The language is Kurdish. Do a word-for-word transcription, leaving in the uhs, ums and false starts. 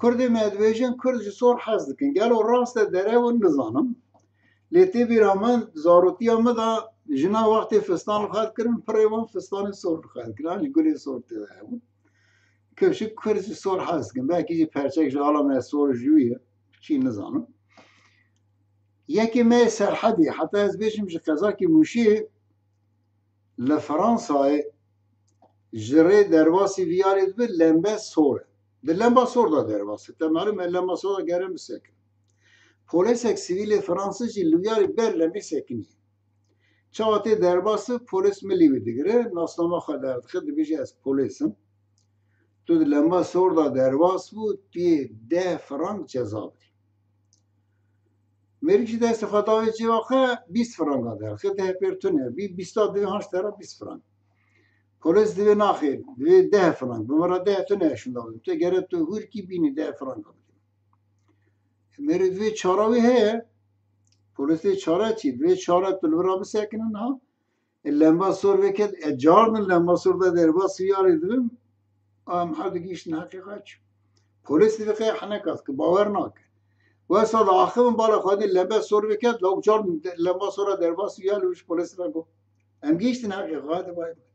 Kurdê me dibêjin, Kurd ji sor hez dikin. Gelo rast e, derew in, nizanim. Lê tê bîra min, zarotiya min de jina wextê fistan li xwe dikirin, pirê wan fistanê sor li xwe dikirin. An jî gulê sor tê de hebûn. Kevşik Kurd ji sor hez dikin. Belkî jî perçek ji ala me sor ji wî ye. Çi nizanim. Yekê me yê Serhedê, heta ez bêjim ji qezakî Mûşê, li Fransayê ji rê derbasî vî yarê dibe, lembe sor e. Di lemba sor da derbas e. Te malum e, lemba sor da gere bisekin. Polêsek sivîlê Fransî jî li vî yarê ber lembê sekiniye. Çawa tê derbas bi, polês milî wî digire, nasnama xwe derdixe, dibêje ez polês im. Tu di lemba sor da derbas bû, tu yê deh frank ceza bidî. Mêrik jî destê xwe dawê cêva xwe, bîst franka derxe, deh pêr tune bî, bîsta divê han ji te re bîst frank. Polês divê naxê, divê deh frank, bi min re deh tune şûnda bidin. Tu gere tu hûrkî bînî deh franka bidin. Mêrik divê çara wî heye. Polês divê çare çi? Divê çare tu li vir re bisekinin ha. E, lemba sor veket, e, cardin lemba sor da derbas vî yarê dibim. Em her du gihiştin heqê xwe çû. Polês divê qey heneka dike, bawer nake. Wesa da axivin bala xwe dê lembe sor veket, lawk cardin de-, lemba sora derbas vî yarê wî ji polês re got. Em gihiştin heqê xwe, hadi bay bay.